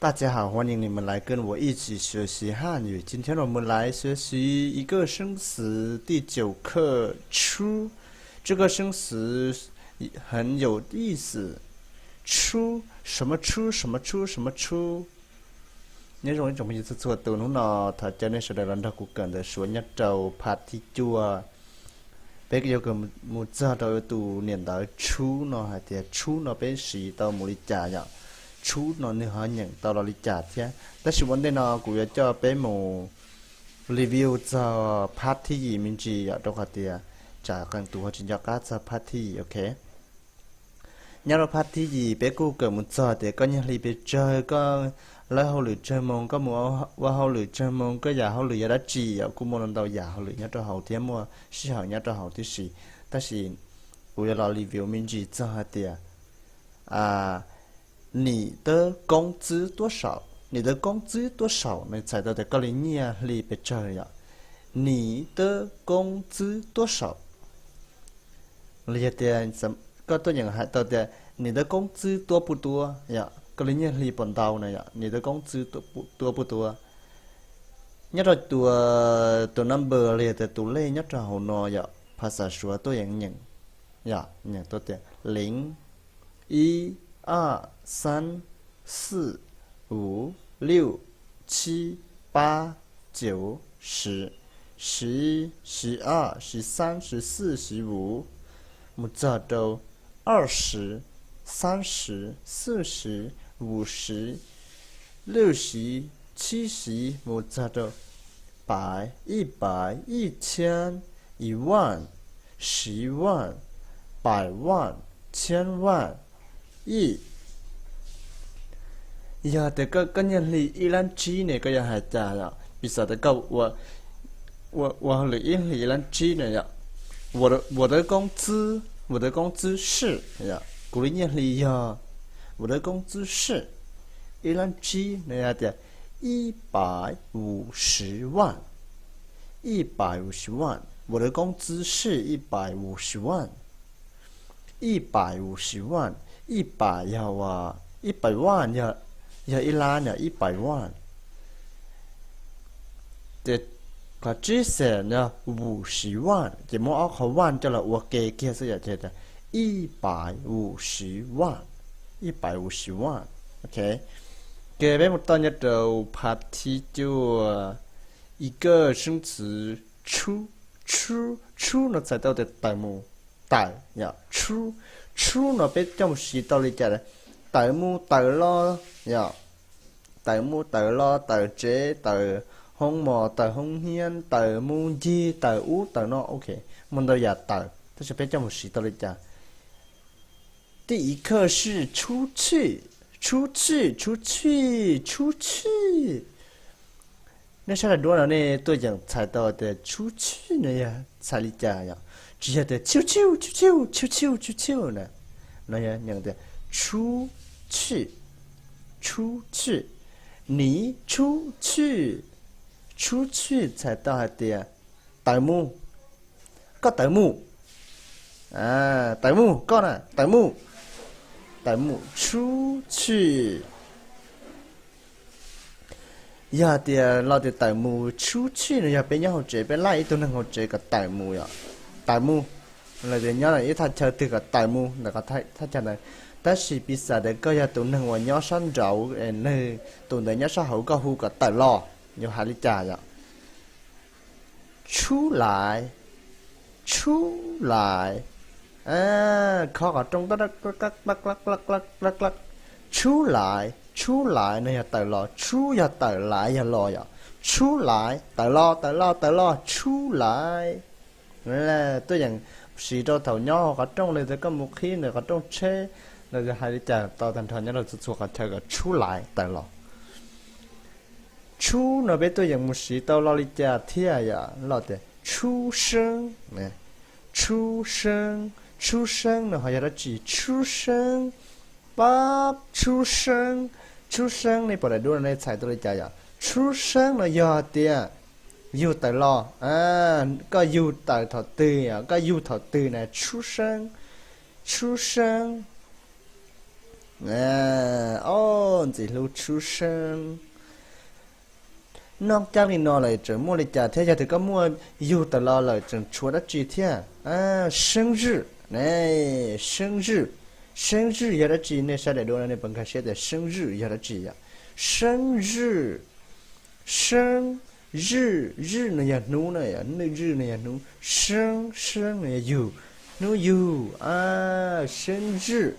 大家好，欢迎你们来跟我一起学习汉语。今天我们来学习一个生词，第九课 初。这个生词很有意思，初，什么初，什么初，什么初。Nyob zoo ib tsoom phooj ywg txhua txhua tus, hnub no thov caw nej sawv daws los nrog kuv kawm ntawv Suav nyob rau pha thib cuaj. Peb yuav kawm mus txog rau tus niam ntawv 初 no hais tias 初 no peb siv tau mus li cas yom. 初 no nws ho nyeem tau los li cas thiab. Tab sis ua ntej no kuv yuav coj peb mus review txog phab thib yim me ntsis yom, rau qhov tias tsam qee tus ho tsis nco qab txog phab thib yim, ok. Nyob rau phab thib yim peb kuj kawm mus txog tias koj nyiaj hli pes tsawg, koj lawb hauj lwm tsawg moo, koj mus ua hauj lwm tsawg moo, koj yam hauj lwm yog dab tsi yom. Kuj muaj ntau yam hauj lwm nyob rau hauv thiab muaj sij hawm nyob rau hauv tib si. Tab sis kuv yuav los review me ntsis txog hais tias 你的工资多少, 你的工资多少 nws txhais tau tias koj li nyiaj hli pes tsawg yom. 你的工资多少 los yog tias koj tuaj yeem hais tau tias 你的工资多不多 yom, koj li nyiaj hli puas ntau na yom, 你的工资多不多. Nyob rau tus, tus number los yog tias tus lej nyob rau hauv no yom, phas xas Suav tuaj yeem nyeem yom, nyeem tau tias 零, 一, 二, 三, 四, 五, 六, 七, 八, 九, 十, 十一, 十二, 十三, 十四, 十五, mus txog rau 二十, 三十, 四十, 五十, 六十, 七十, mus txog rau 百, 一百, 一千, 一万, 十万, 百万, 千万, 亿. Yog tias koj nyiaj hli ib lab tsib ne koj yuav hais cas yom? Piv xam tias koj ua hauj lwm ib hlis ib lab tsib na yom. 我的工资, 我的工资是, kuv li nyiaj hli yog, 我的工资是, ib lab tsib na yog tias 一百五十万, 一百五十万, 我的工资是一百五十万. 一百五十万, 一百 yog, 一百万 yog ib lab, 一百万. Ces qhov tsib xees yog 五十万, ces muab ob qhov 万 coj los ua ke kiag xwb yom, ces 一百五十万, 一百五十万. Ok, peb mus txog nyob rau phab thib cuaj, 一个生词, 初, 初, 初 no txhais tau tias tawm mus, tawm yom. 初, 初 no peb coj mus siv tau li cas? Tawm mus tawm los yom, tawm mus tawm los, tawm tsev, tawm hoob mos, tawm hoob hiab, tawm mus ncig, tawm ub tawm no, ok, muaj ntau yam tawm, tab sis peb coj mus siv tau li cas? 第一课是出去, 出去, 出去, 出去. Nej saib daim duab no nej tuaj yeem txhais tau tias 出去 no yog txhais li cas yom? Tsis yog tias 去, 去, 去, 去, 去, 去 na, no yog tias 出去, 出去, 你出去, 出去 txhais tau hais tias tawm mus, koj tawm mus, tawm mus, koj na tawm mus, tawm mus, 出去. Yog tias los tias tawm mus, 出去 no yog peb nyob hauv tsev, peb laij ib tug neeg hauv tsev kom tawm mus yom, tawm mus, los tias nyob ib thaj chaw twg kom tawm mus ntawm qhov thaj chaw ntawd. Tab sis piv xam tias koj yog tus neeg uas nyob sab nraud, neeg tus ntawd nyob sab hauv, koj hu kom tawm los, yuav hais li cas yom? 出来, 出来, khob qhov rooj, 出来, 出来 no yog tawm los, 出 yog tawm, 来 yog los yom. 出来, tawm los, tawm los, tawm los, 出来. Tuaj yeem siv rau thaum nyob hauv qhov rooj, los tias koj mus qhib ntawm qhov rooj tsheb, los hais li cas tau tag nrho nyob rau txhua txhua qhov chaw kom 出来, tawm los. 初 no peb tuaj yeem mus siv tau los li cas thiab yom? Los tias 出生, 出生, 出生 no ho yog dab tsi? 出生, pab, 出生, 出生 nej pom daim duab no nej txhais tau li cas yom? 出生 no yog tias yug tawm los, koj yug tawm thaum twg, koj yug thaum twg na, 出生, 出生. Ob, ntxim hlub tshub seeb. Noj caj li no lawm tseem muaj li cas thiab? Yog tias koj muaj yug tawm los lawm tseem tshuav dab tsi thiab? Seeb zwj, seeb zwj, seeb zwj yog dab tsi? Nej saib daim duab no nej puas nkag siab tias seeb zwj yog dab tsi yom? Seeb zwj, seeb, zwj, zwj no yog hnub na, nwj zwj no yog hnub, seeb, seeb no yog yug, hnub yug, seeb zwj,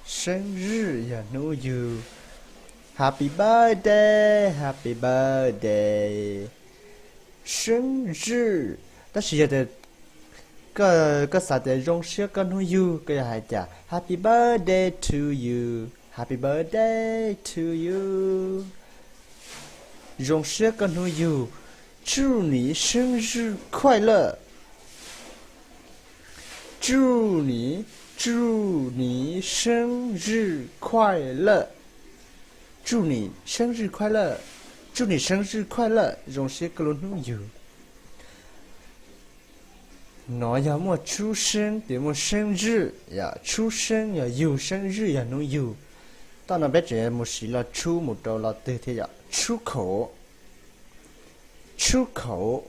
seeb zwj yog hnub yug. Happy birthday, happy birthday. Seeb zwj. Tab sis yog tias koj xav tias zoo siab koj hnub yug, koj yuav hais cas? Happy birthday to you, happy birthday to you. Zoo siab koj hnub yug. 祝你生日快乐, 祝你, 祝你生日快乐, 祝你生日快乐, 祝你生日快乐, zoo siab koj lub hnub yug. No yog muaj tshub seeb, tias muaj seeb zwj yom, tshub seeb yog yug, seeb zwj yog hnub yug. Toj no peb tseem mus siv lo tshub mus rau lo twg thiab yom? Tshub khaum, tshub khaum.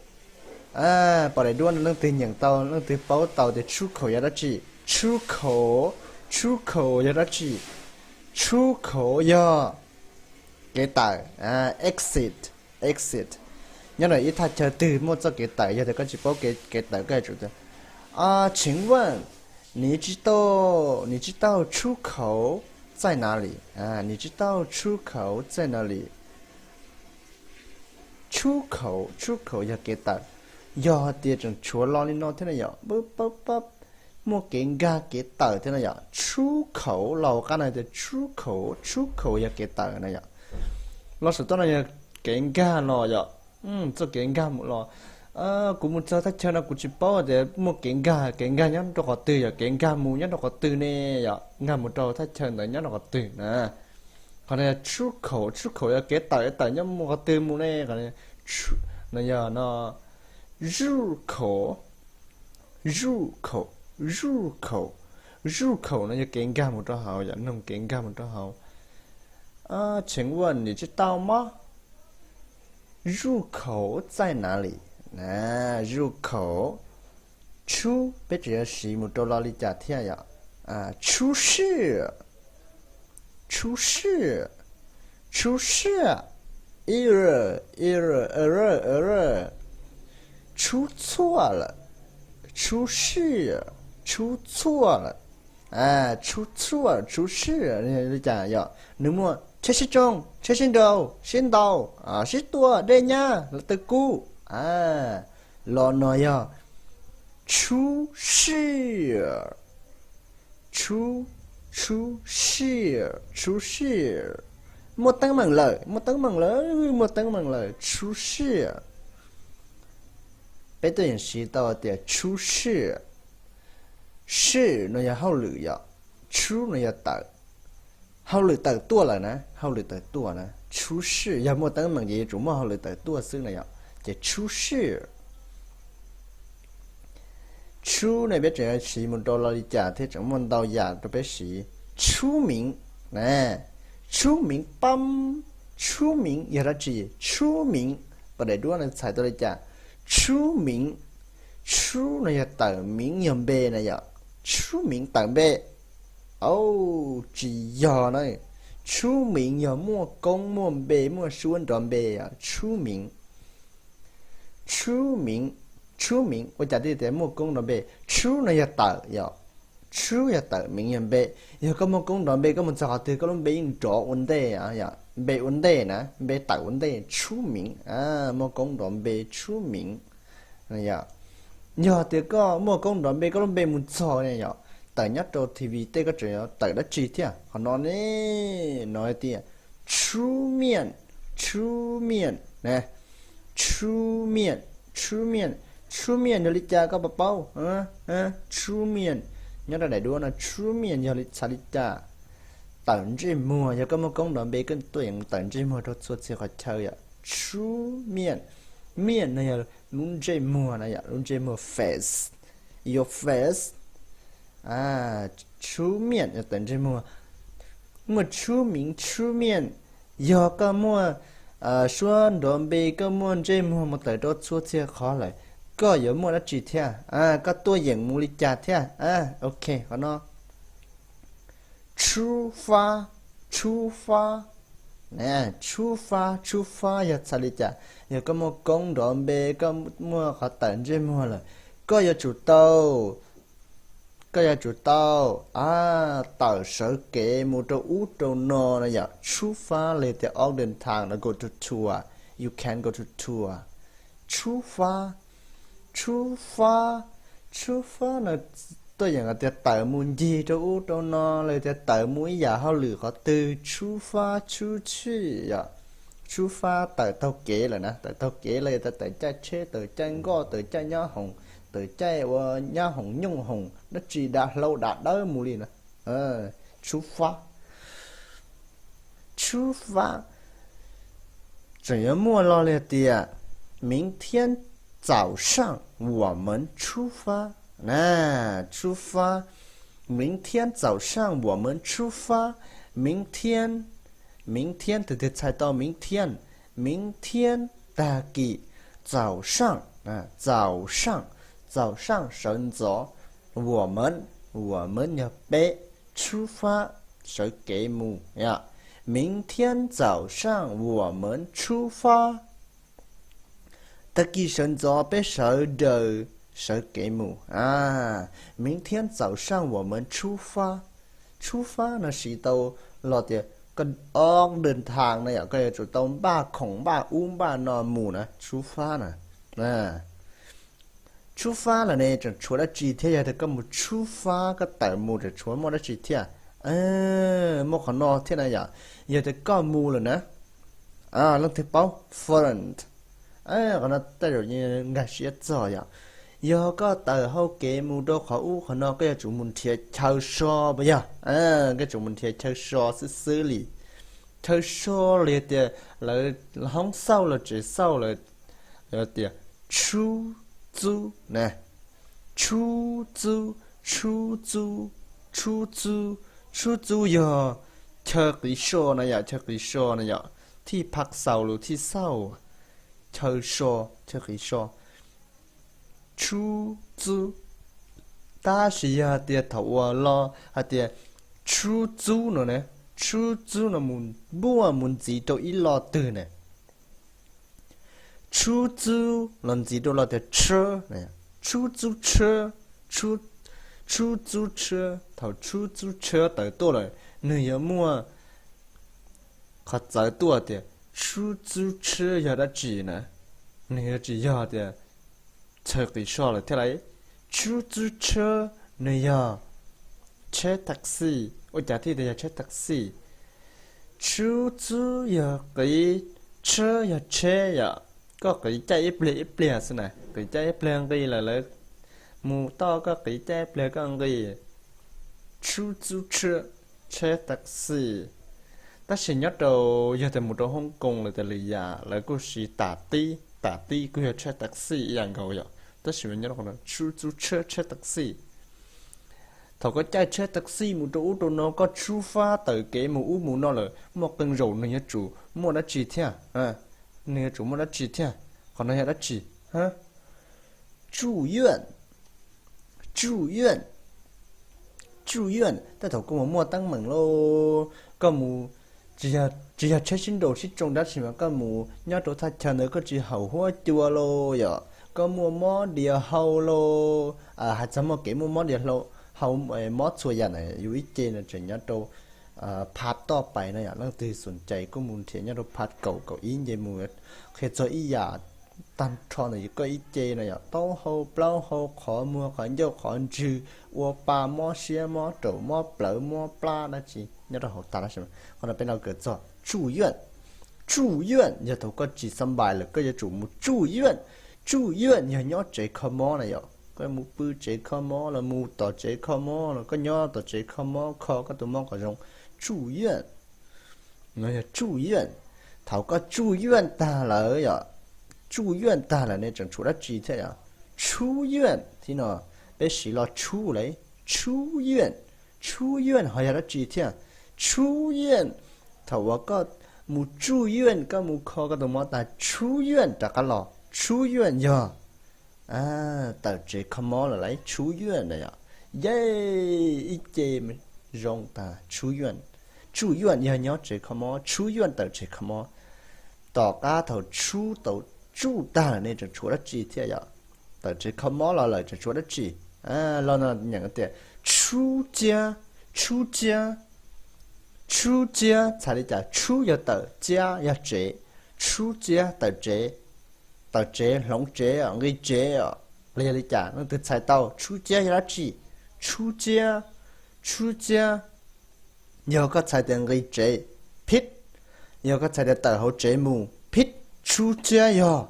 Pom daim duab no leej twg nyeem tau, leej twg paub tau tias tshub khaum yog dab tsi? Tshub khaum, tshub khaum yog dab tsi? Tshub khaum yog kev tawm, exit, exit. Nyob ntawm ib thaj chaw twg muaj txoj kev tawm, yog tias koj tsis paub kev tawm koj yuav tsum tias, 请问你知道, 你知道出口在哪里? 你知道出口在哪里? Tshub khaum, tshub khaum yog kev tawm. Yog hais tias tseem tshuav lo li no thiab na yom, muaj kev nkag kev tawm thiab na yom, tshub khaum los qab no tias tshub khaum, tshub khaum yog kev tawm na yom. Los saum toj no yog kev nkag los yom, txoj kev nkag mus los. Kuv mus txog thaj chaw no kuv tsis paub tias muaj kev nkag, kev nkag nyob rau qhov twg yom, kev nkag mus nyob rau qhov twg ne yom, nkag mus rau thaj chaw ntawd nyob rau qhov twg na. Qhov no yog tshub khaum, tshub khaum yog kev tawm, tawm nyob mus qhov twg mus ne. Qhov no yog no, zuj khaum, zuj khaum, zuj khaum, zuj khaum no yog kev nkag mus rau hauv yom, noog kev nkag mus rau hauv. 请问你知道吗？入口在哪里？ Zuj khaum, tshub peb tseem yuav siv mus rau lo li cas thiab yom? 出事, 出事, 出事, ir, ir, er, er, 出错了, 出事, 出错了, 出错, 出事 li cas yom? Nws muaj tsheb sib tsoo, tsheb sib nraus, sib ntaus, sib tua, dej nyab, lawv tawg kub. Lo no yog 出事, 出, 出事, 出事, muaj teeb meem lawm, muaj teeb meem lawm, muaj teeb meem lawm, 出事. Peb tuaj yeem siv tau tias 出事. 事 no yog hauj lwm yom, 出 no yog tawm, hauj lwm tawm tuaj lawm na, hauj lwm tawm tuaj na. 出事 yog muaj teeb meem ces yuav tsum muaj hauj lwm tawm tuaj xwb na yom, ces 出事. 出 no peb tseem siv mus rau lo li cas thiab, tseem muaj ntau yam rau peb siv. 出名, 出名 pab, 出名 yog dab tsi? 出名, pom daim duab no txhais tau li cas? 出名, 出 no yog tawm, 名 yog npe na yom, 出名 tawm npe. Au, tsis yog na. 出名 yog muaj koob muaj npe, muaj suab nrov npe yom, 出名. 出名, 出名 ua cas thiaj tias muaj koob nrov npe? 出 no yog tawm yom, 出 yog tawm, 名 yog npe. Yog koj muaj koob nrov npe, koj mus txog qhov twg koj lub npe yeej nrov ua ntej, npe ua ntej na, npe tawm ua ntej, 出名, muaj koob nrov npe, 出名. Yog tias koj muaj koob nrov npe, koj lub npe mus txog ne yom, tawm nyob rau T V tej koj tseem yuav tawm dab tsi thiab? Qhov no ne, no hais tias 出面, 出面, 出面, 出面, 出面 yog li cas koj puas paub? 出面 nyob rau daim duab no, 出面 yog li txhais li cas? Tawm ntsej muag. Yog koj muaj koob nrov npe koj tuaj yeem tawm ntsej muag rau txhua txhia qhov chaw yom. 出面, 面 no yog lub ntsej muag na yom, lub ntsej muag, face, your face. 出面 yog tawm ntsej muag. muaj 出名出面, yog koj muaj suab nrov npe, koj muaj ntsej muag mus tawm rau txhua txhia qhov lawm, koj yuav muaj dab tsi thiab? Koj tuaj yeem mus li cas thiab? Ok, qhov no 出发, 出发, 出发, 出发 yog txhais li cas? Yog koj muaj koob nrov npe, koj muaj qhov tawm ntsej muag lawm, koj yuav tsum tau koj yuav tsum tau tawm sawv kev mus rau ub rau no no yom. 出发 los tias ออกเดินทาง no, go to tour, you can go to tour. 出发, 出发, 出发 no tuaj yeem tias tawm mus ncig rau ub rau no los tias tawm mus ib yam hauj lwm qhov twg. 出发出去 yom. 出发 tawm taug kev lawm na, tawm taug kev los yog tias tawm caij tsheb, tawm caij nkoj, tawm caij nyab hoom, tawm caij ua nyab hoom nyooj hoom dab tsi, dav hlau dav dawb mus li na. 出发, 出发, tseem yuav muaj lo li tias 明天早上我们出发, 出发, 明天早上我们出发, 明天, 明天 tus twg txhais tau 明天, 明天 tag kis, 早上, 早上, 早上 sawv ntxov, 我们, 我们 yog peb, 出发 sawv kev mus. 明天早上我们出发, tag kis sawv ntxov peb sawv daws sawv kev mus. 明天早上我们出发, 出发 no siv tau los tias koj ออกเดินทาง no yom, koj yuav tsum tau npaj khoom npaj ub npaj no mus na, 出发 na. 出发 lawm ne tseem tshuav dab tsi thiab? Yog tias koj mus 出发, koj tawm mus tseem tshuav muaj dab tsi thiab? Muaj qhov no thiab na yom. Yog tias koj mus lawm na, leej twg paub? Front. Qhov no tej zaum nkag siab txog yom. Yog koj tawm hauv kev mus rau qhov ub qhov no, koj yuav tsum mus nrhiav chaw so puas yog? Koj tsum mus nrhiav chaw so xwb xwb li. Chaw so los yog tias lawv hoob xauj los tsev xauj lawv tias 出租 na. 出租, 出租, 出租, 出租 yog chaw qiv so na yom, chaw qiv so na yom. Thij phav xaus los thij xauj, chaw so, chaw qiv so. 出租, tab sis yog hais tias thaum uas los hais tias 出租 no ne, 出租 no mus npuaj mus ntxiv rau ib lo twg ne. 出租 los ntxiv rau lo tias 车, 出租车, 出租车, thaum 出租车 tawm tuaj lawm, nws yuav muaj qhov txawv tuaj tias 出租车 yog dab tsi na. Nws yuav tsis yog tias chaw qiv so lawm thiab lauj. 出租车 nws yog tsheb taxi. Ua cas thiaj tias yog tsheb taxi? 出租 yog qiv, 车 yog tsheb yom. Koj qiv caij ib pliag ib pliag xwb na, qiv caij ib pliag nqis lawm lawv mus toj, koj qiv caij ib pliag koj nqis. 出租车, tsheb taxi. Tab sis nyob rau, yog tias mus rau Hong Kong los tias lwm yam lawv kuj siv tam tib, tam tib kuj yog tsheb taxi ib yam nkaus yom. Tab sis nyob rau qhov no 出租车, tsheb taxi. Thaum koj caij tsheb taxi mus rau ub rau no, koj 出发 tawm kev mus ub mus no lawm, muaj qee zaum nws yuav tsum muaj dab tsi thiab? Nws yuav tsum muaj dab tsi thiab? Qhov no yog dab tsi? 住院, 住院, 住院, tej thaum koj mus muaj teeb meem lauj, koj mus, tsis yog tsheb sib nraus sib tsoo dab tsi mas koj mus nyob rau thaj chaw ntawd koj tsis haum huab cua lauj yom, koj muaj mob dias hau lauj, hais txog muaj kev muaj mob dias hau, mob txhua yam na, yus ib ce no tseem nyob rau phav toj pais no yom. Leej twg xum cais kuj mus nrhiav nyob rau phav kaum kaum ib nce mus qhia txog ib yam tag nrho ntawm koj ib ce no yom, taub hau plaub hau, qhov muag qhov ncauj qhov ntswg, ua pa, mob siab mob raum, mob plawv mob plab dab tsi nyob rau hauv tas dab tsi. Qhov no peb los kawm txog 住院. 住院 yog thaum koj tsis xab npais lawm koj yuav tsum mus 住院. 住院 yog nyob tsev kho mob na yom, koj mus pw tsev kho mob los mus tom tsev kho mob los koj nyob tom tsev kho mob kho koj tus mob kom zoo. 住院, no yog 住院. Thaum koj 住院 tag lawm yom, 住院 tag lawm ne tseem tshuav dab tsi thiab yom? 出院 thiab no, peb siv lo 出 lawm, 出院, 出院 ho yog dab tsi thiab? Tshub yuaj, thaum uas koj mus tsuj yuaj, koj mus kho koj tus mob tas tshub yuaj rov qab los, tshub yuaj yog tawm tsev kho mob lawm lauj, tshub yuaj na yom. Yej, ib ce zoo tas tshub yuaj. Tsuj yuaj yog nyob tsev kho mob, tshub yuaj tawm tsev kho mob. Tom qab thaum tshub tau tsuj tag lawm ne tseem tshuav dab tsi thiab yom? Tawm tsev kho mob los lawm tseem tshuav dab tsi? Los no nyeem tias tshub ciab, tshub ciab, tshub ciab txhais li cas? Tshub yog tawm, ciab yog tsev. Tshub ciab tawm tsev, tawm tsev, hloov tsev, nqis tsev os, los yog li cas? Leej twg txhais tau tshub ciab yog dab tsi? Tshub ciab, tshub ciab, yog koj txhais tias nqis tsev, phib. Yog koj txhais tias tawm hauv tsev mus, phib. Tshub ciab yog,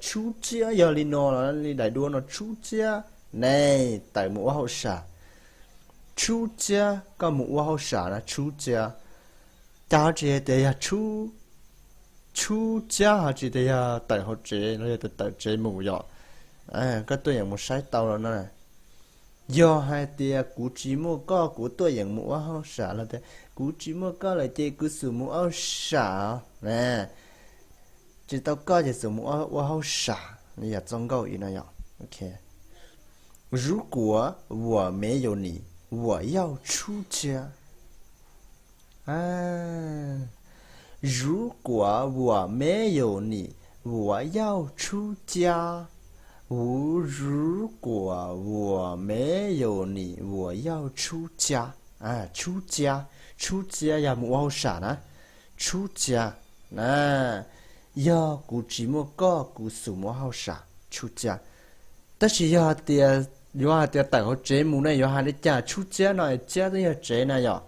tshub ciab yog li no los li daim duab no, tshub ciab ne, tawm mus ua hauj sam. Tshub ciab koj mus ua hauj sam na, tshub ciab. Cas ho tsis hais tias yog tshub, tshub ciab ho tsis tias yog tawm hauv tsev los yog tias tawm tsev mus yom? Koj tuaj yeem mus saib tau los no. Yog hais tias kuv tsis muaj koj kuv tuaj yeem mus ua hauj sam los tias kuv tsis muaj koj lawm ces kuv xub mus ua hauj sam na, tsis tau koj ces xub mus ua hauj sam, yog txoj nkauj ib no yom. 如果我没有你，我要出家。 如果我没有你，我要出家。 如果我没有你，我要出家。 Tshub ciab, tshub ciab yog mus ua hauj sam na. Tshub ciab na, yog kuv tsis muaj koj kuv xub mus ua hauj sam, tshub ciab. Tab sis yog hais tias, yuav hais tias tawm hauv tsev mus ne yuav hais li cas? Tshub ciab no, ciab twb yog tsev na yom.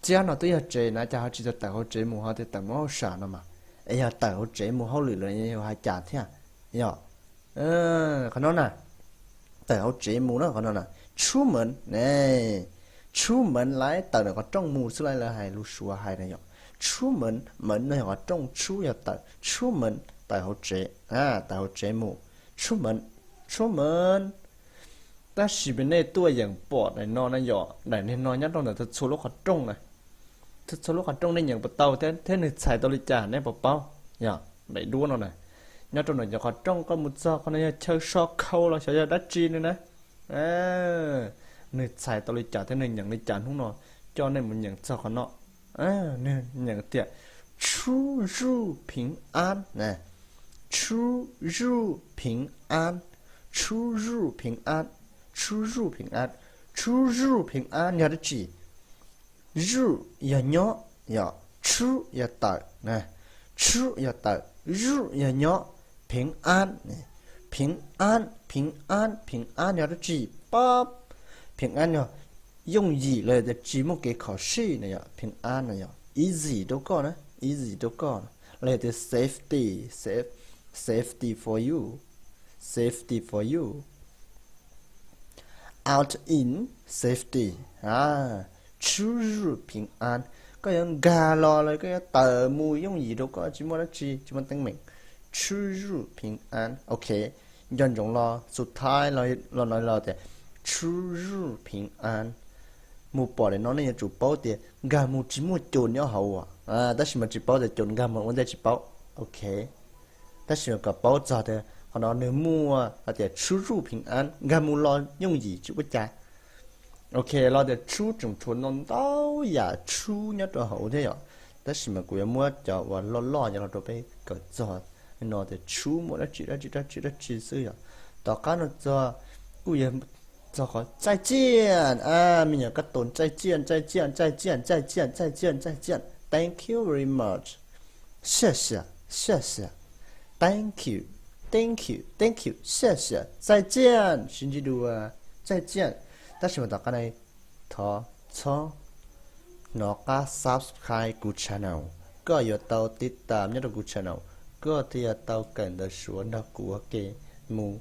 Ciab no twb yog tsev na, cas ho tsis tau tawm hauv tsev mus ho tias tawm mus hauj sam no mas? Es yog tawm hauv tsev mus hauj lwm lawm yuav hais cas thiab yom? Qhov no na, tawm hauv tsev mus na, qhov no na, tshub mev ne, tshub mev lawm, tawm ntawm qhov rooj mus xwb lawm, lawv hais lus Suav hais na yom. Tshub mev, mev no yog qhov rooj, tshub yog tawm, tshub mev tawm hauv tsev, tawm hauv tsev mus, tshub mev, tshub mev. Tab sis mas nej tuaj yeem pom daim no na yom, daim niag no nyob rau ntawm txhua lub qhov rooj na. Txhua lub qhov rooj nej nyeem puas tau thiab, thiab nws txhais tau li cas nej puas paub? Yog daim duab no na, nyob rau ntawm cov qhov rooj, koj mus txog qhov no yog chaw so khau los xyov yog dab tsi no na. Nws txhais tau li cas thiab nws nyeem li cas hnub no, coj nej mus nyeem txog qhov no. Nws nyeem tias 出入平安 na, 出入平安, 出入平安, 出入平安, 出入平安 yog dab tsi? 入 yog nyob, yog, 出 yog tawm, 出 yog tawm, 入 yog nyob, 平安, 平安, 平安, 平安 yog dab tsi? Pab, 平安 yog yooj yim los yog tias tsis muaj kev khom sij na yom, 平安 no yog easy rau koj na, easy rau koj, los yog tias safety, safe, safety for you, safety for you. Out in safety, 出入平安, koj yuav nkag los los koj yuav tawm mus yooj yim rau koj, tsis muaj dab tsi, tsis muaj teeb meem. 出入平安, ok. Nco ntsoov los, xub thawj los no los tias 出入平安. Mus pom daim no nej yuav tsum paub tias nkag mus tsis muaj cus nyob hauv, tab sis mas tsis paub tias cus nkag mus ua ntej tsis paub, ok. Tab sis mas kom paub txog tias qhov no nws muaj hais tias 出入平安, nkag mus los yooj yim tsis ua cas. Ok, los tias 出 tseem tshuav ntau ntau yam 出 nyob rau hauv thiab yom. Tab sis mas kuv yuav muab cov uas loj loj cov los rau peb kawm txog no tias 出 muaj dab tsi dab tsi dab tsi dab tsi xwb yom. Tom qab no txog, kuj yog txog qhov 再见, me nyuam koj tus 再见, 再见, 再见, 再见, 再见, 再见, thank you very much, 谢谢, 谢谢, thank you, thank you, thank you, 谢谢, 再见, sib ntsib dua, 再见. Tab sis mas tom qab no thov txhob hnov qab subscribe kuv channel, koj yuav tau tiv tam nyob rau kuv channel, koj thiaj yuav tau kawm ntawv Suav nrog kuv ua ke mus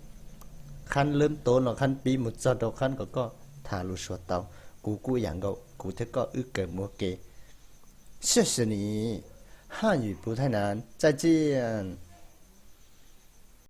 qhab lwb tod los qhab pib mus txog rau qhab kom koj tham lus Suav tau. Kuv kuj ib yam nkaus, kuv thiab koj wb kawm mus ua ke. 谢谢你, 汉语不太难, 再见.